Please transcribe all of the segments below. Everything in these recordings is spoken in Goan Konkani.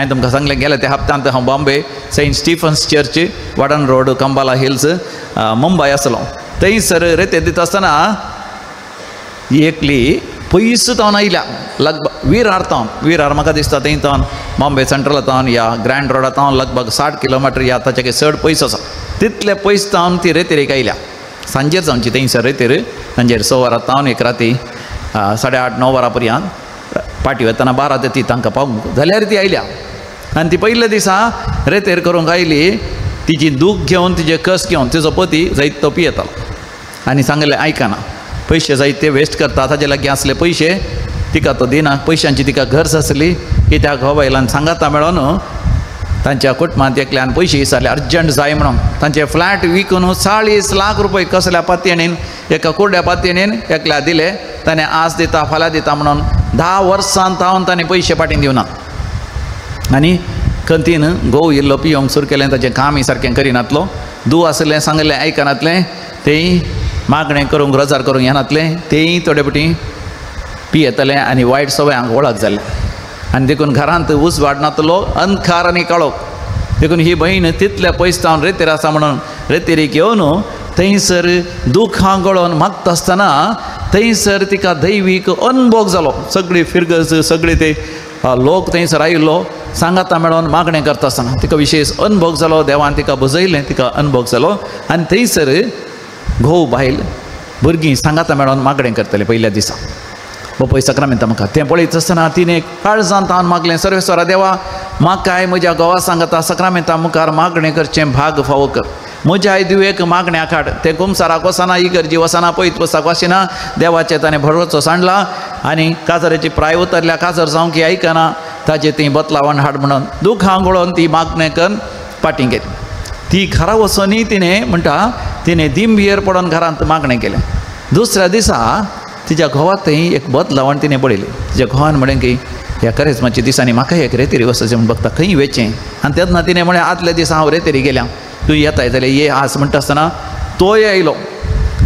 हांवें तुमकां सांगलें गेले त्या हप्त्यांत हांव Bombay Saint Stephen's church Wadhan road Cumballa hills Mumbai आसलो. थंयसर रेतेर दिता आसतना एकली पयस तावन आयल्या लगभग विरार तावन, विरार म्हाका दिसता थंय तावन बॉम्बे सेंट्रला तावन या ग्रँड रोडा तावन लगभग 60 किलोमिटर या ताच्या चड पयस आसा. तितले पयस तावन ती रेतेरीक आयल्या. सांजेर जावची थंयसर रेतेर, सांजेर 6 वरां तावन एक राती 8:30 9 वरां पर्यंत पाटी वतना 12 ते ती तांकां पावूंक जाल्यार ती आयल्या. आनी ती पयल्या दिसा रेतेर करूंक आयली, तिची दूख घेवन तिजे कस घेवन तिजो पती जायत तो पियेतालो आनी सांगलें आयकना, पयशे जायते ते वेस्ट करता, ताजे लागीं आसले पयशे तिका तो दिना, पयशांची तिका गरज आसली कित्याक घोव बायलान सांगाता मेळोन तांच्या कुटुंबांत एकल्यान पयशे विचारले अर्जंट जाय म्हणून. तांचे फ्लॅट विकून 40 लाख रुपये कसल्या पातयेणीन एका कुर्ड्या पातयेणीन एकल्या दिले. ताणें आज दिता फाल्यां दिता म्हणून 10 वर्सां तावन ताणें पयशे पाटीन दिवना. आनी कंतीन घोव इल्लो पियोंक सुरू केलें, ताचें कामय सारकें करिनातलो, दू आसलें सांगलें आयकनातलें, तेय मागणें करूंक रोजार करूंक येनातलें, तेय थोडे फावटी पियेतलें आनी वायट सवयांक वळख जालें. आनी देखून घरांत उजवाड नातलो, अंधकार आनी काळोख. देखून ही भयण तितल्या पयस तावन रेतेर आसा म्हणून रेतेरीक येवन थंयसर दुखां गळोवन मागता आसतना थंयसर तिका दैवीक अनभोग जालो. सगळी फिरगज सगळी ते लोक थंयसर आयिल्लो सांगाता मेळोन मागणें करता आसतना तिका विशेश अनभोग जालो. देवान तिका बुजयलें, तिका अनभोग जालो. आनी थंयसर घोव बायल भुरगीं सांगाता मेळोन मागणें करतलें पयल्या दिसा बापूय सक्रामेंता म्हाका तें पळयत आसतना तिणें काळजान तावन मागलें, सर्वेस्वरा देवा म्हाकाय म्हज्या घोवा सांगाता सक्रामेंता मुखार मागणें करचें भाग फावो कर, म्हज्या दिवेक मागण्या काड. तें कुमसाराक वचना, इगर्जी वचना, पयत वचपाक वचना, देवाचें ताणें भरवचो सांडला आनी काजराची प्राय उतरल्या, काजर जावंक आयकना, ताजें ती बदलावण हाड म्हणून दुखां गळोवन ती मागणें करून पाटीं गेली. ती घरा वचूनय तिणें म्हणटा तिणें दिंबियेर पडोन घरांत मागणें केलें. दुसऱ्या दिसा तिच्या घोवा थंय एक बदलावण तिणें पळयली. तिच्या घोवान म्हणलें की ह्या करेजमाच्या दिसांनी म्हाका एक रेतेरी वचचें म्हूण बघता खंय वेचें. आनी तेन्ना तिणें म्हणलें आदल्या दिसा हांव रेतेरी गेल्या, तूं येताय जाल्यार ये आज म्हणटा आसतना तोय आयलो.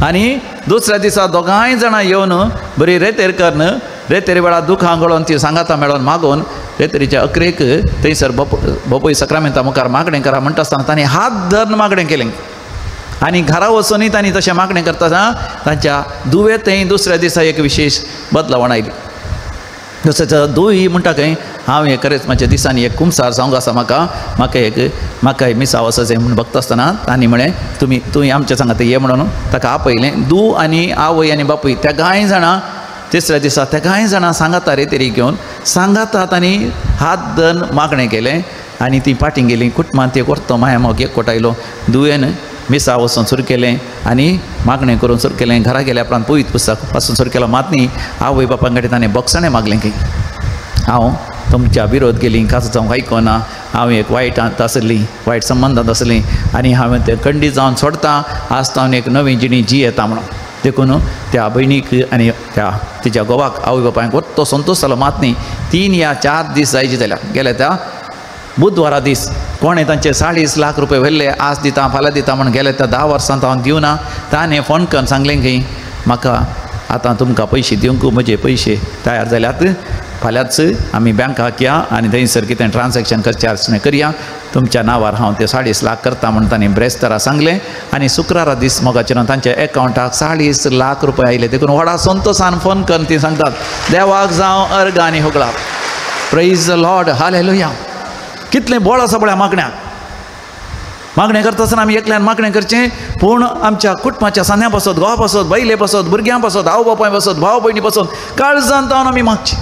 आनी दुसऱ्या दिसा दोगांय जाणां येवन बरी रेतेर करून रेतेरी वेळार दुखां गळोवन ती सांगाता मेळोवन मागोवन रेतेरीच्या अकरेक थंयसर बापूय सक्रामेंता मुखार मागणें करा म्हणटा आसतना तांणी हात धरून मागणें केलें. आनी घरा वचूनय तांणी तशें मागणें करता आसतना तांच्या दुवे थंय दुसऱ्या दिसा एक विशेश बदलावण आयली. दुसऱ्या दिसा दुवी म्हणटा खंय हांव हे करेजमाच्या दिसांनी एक कुमसार जावंक आसा, म्हाका म्हाका एक म्हाका मिसा वचचें म्हूण बघता आसतना तांणी म्हळें तुमी तुवें आमच्या सांगात ये म्हणून ताका आपयलें. दू आनी आवय आनी बापूय त्या कांय जाणां तिसऱ्या दिसा त्या कांय जाणां सांगाता रेतेरी घेवन सांगाता तांणी हात धरून मागणें केलें आनी ती पाटीं गेलीं. कुटुंबांत एक व्हरतो माया मोग एकवट आयलो. दुवेन मिसा वचून सुरू केलें आनी मागणें करून सुरू केलें. घरा गेल्या उपरांत पवित्र पुस्तक पासून सुरू केलो. मात न्ही आवय बापां कडेन ताणें बोगसाणें मागलें की हांव तुमच्या विरोध गेली, काजू जावंक आयकना, हांव एक वायटांत आसली, वायट संबंदांत आसली आनी हांवें तें खंडीत जावन सोडता, आज हांव एक नवी जिणी जियेता म्हणून. देखून त्या भयणीक आनी त्या तिच्या घोवाक आवय बापायक तो संतोश जालो. मात न्ही 3 या 4 दीस जायचे जाल्यार गेले त्या बुधवारा दीस कोणें तांचे 40 लाख रुपये व्हेल्ले, आज दिता फाल्यां दिता म्हूण गेले त्या 10 वर्सां हांव दिवना. ताणें फोन करून सांगलें की म्हाका आतां तुमकां पयशे दिवंक म्हजे पयशे तयार जाल्यात, फाल्यांच आमी बँकाक या आनी थंयसर कितें ट्रान्जॅक्शन करचें आसलें करया, तुमच्या नांवार हांव ते 40 लाख करता म्हूण तांणी ब्रेस्तारा सांगलें. आनी शुक्रारा दीस मोगाचेर तांच्या एकावंटाक 40 लाख रुपये आयले. देखून व्हडा संतोशान फोन करून ती सांगतात देवाक जावं अर्ग आनी होगळा. Praise the lord, hallelujah. कितलें बळ आसा पळया मागण्याक. मागणें करता आसतना आमी एकल्यान मागणें करचें, पूण आमच्या कुटुंबाच्या सांद्या पासत, घोवा पासत, बायले पासत, भुरग्यां पासत, आवय बापाय पासत, भाव भयणी पासत काळजान तावन आमी मागचें.